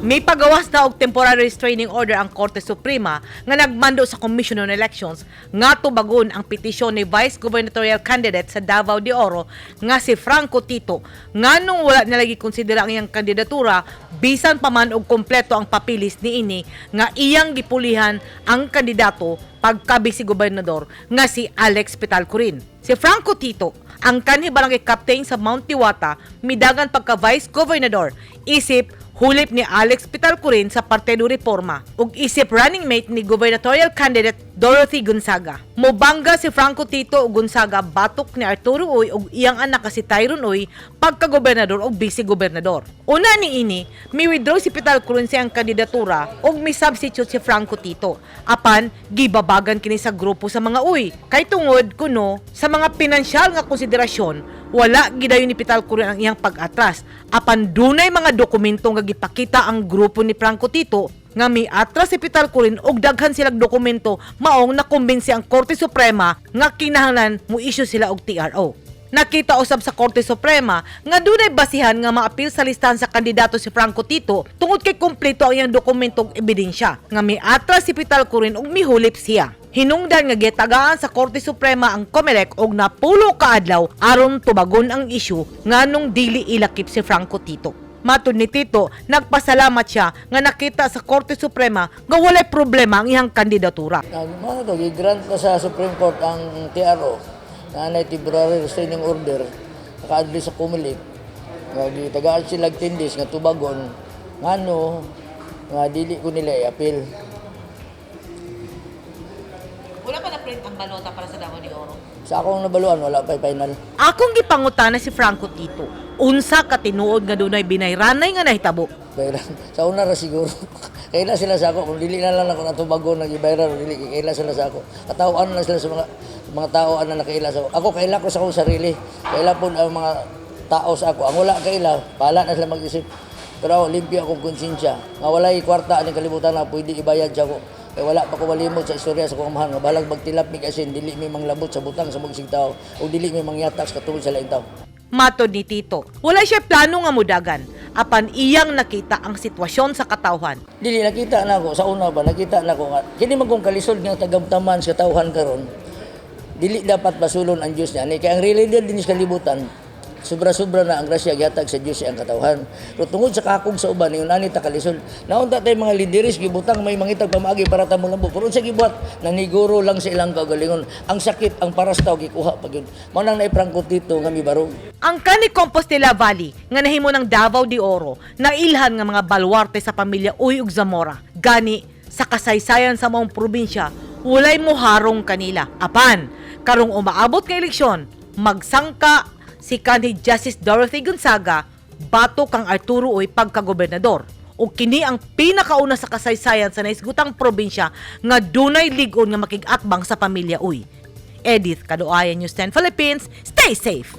Mipagawas na og temporary restraining order ang Korte Suprema nga nagmando sa Commission on Elections nga tubagon ang petisyon ni Vice Gubernatorial Candidate sa Davao de Oro nga si Franco Tito, nganong wala nila gikonsidera ang iyang kandidatura bisan pa man og kompleto ang papilis niini nga iyang gipulihan ang kandidato pagka-vice gobernador nga si Alex Petalcorin. Si Franco Tito, ang kanhi barangay captain sa Mount Diwata, midagan pagka vice gobernador isip hulip ni Alex Petalcorin sa Partido Reforma ug isip running mate ni gubernatorial candidate Dorothy Gonzaga. Mobangga si Franco Tito ug Gonzaga batok ni Arturo Uy ug iyang anak nga si Tyron Uy pagka-gobernador ug vice-gobernador. Una niini, mi-withdraw si Petalcorin sa iyang kandidatura ug mi-substitute si Franco Tito. Apan gibabagan kini sa grupo sa mga Uy kay tungod kuno sa mga pinansyal nga konsiderasyon, wala gidayon ni Petalcorin ang iyang pag-atras. Apan dunay mga dokumento nga gipakita ang grupo ni Franco Tito nga miatras si Petalcorin og daghan silang dokumento, maong nakumbinsi ang Korte Suprema nga kinahanglan mo issue sila og TRO. Nakita usab sa Korte Suprema nga dunay basihan nga maapil sa listahan sa kandidato si Franco Tito tungod kay kumpleto ang iyang dokumento ug ebidensya nga miatras si Petalcorin ug mihulip siya. Hinungdan nga gitagaan sa Korte Suprema ang COMELEC og 90 ka adlaw aron tubagon ang isyu nganong dili ilakip si Franco Tito. Matod ni Tito, nagpasalamat siya nga nakita sa Korte Suprema nga walay problema ang iyang kandidatura. Mga to, gi-grant na sa Supreme Court ang TRO na anay temporary restraining order nakaadli sa COMELEC nga gitagaan sila 10 days nga tubagon ngano nga dili ko nila i-appeal. Wala pa na-print ang balota para sa Davao de Oro? Sa akong nabaluan, wala pa final. Akong gipangutana si Franco Tito, unsa ka tinuod nga dunay binayranay nga nahitabo? Viral. Sa una ra siguro. Kaila sila sa ako. Kung dili na lang ako natubagon, nag-viral, dili, kaila sila sa ako. Katawhan lang sila sa mga tao na nakaila sa ako. Ako, kaila ko sa akong sarili. Kaila po ang mga tao sa ako. Ang wala kaila, pala na sila mag-isip. Pero ako, limpyo akong konsensya. Nga walay kwarta aning kalibutan na pwede ibayad sa ako. Kaya wala pa ko malimot sa istorya sa akong amahan. Nga balag magtilap mi kasin, dili mi manglabot sa butang sa magsig tao. O dili mi mangyatak sa katulad sa laing tao. Matod ni Tito, wala siya plano nga mudagan, apan iyang nakita ang sitwasyon sa katawhan. Dili, nakita na ako sa una ba, nakita na ako nga kini man kung kalisod nga tagamtaman sa katawhan karon, dili dapat basulon ang Dios niya ni, kay ang realidad din sa kalibutan, sobra-sobra na ang grasya gihatag sa Dios ang katawhan. Pero tungod sa kakog sa uban, ingon ani ta kalisod. Naunta tay mga lideres gibutang may mangitag pamaagi para ta molambo. Pero unsa gibuhat? Naniguro lang sa ilang kaugalingon. Ang sakit, ang paras tao gikuha pa gyud. Mao nang naipranko Tito nga mibarog. Ang kani Compostela Valley nga nahimo ng Davao de Oro, nailhan nga mga baluarte sa pamilya Uy ug Zamora. Gani sa kasaysayan sa maong probinsya, walay moharong kanila. Apan karong umaabot nga eleksyon, magsangka si kanhi Justice Dorothy Gonzaga batok kang Arturo Uy pagkagobernador. Ug kini ang pinakauna sa kasaysayan sa nahisgutang probinsya nga dunay lig-on nga makig-atbang sa pamilya Uy. Edith Kadoayan, News 10 Philippines. Stay safe.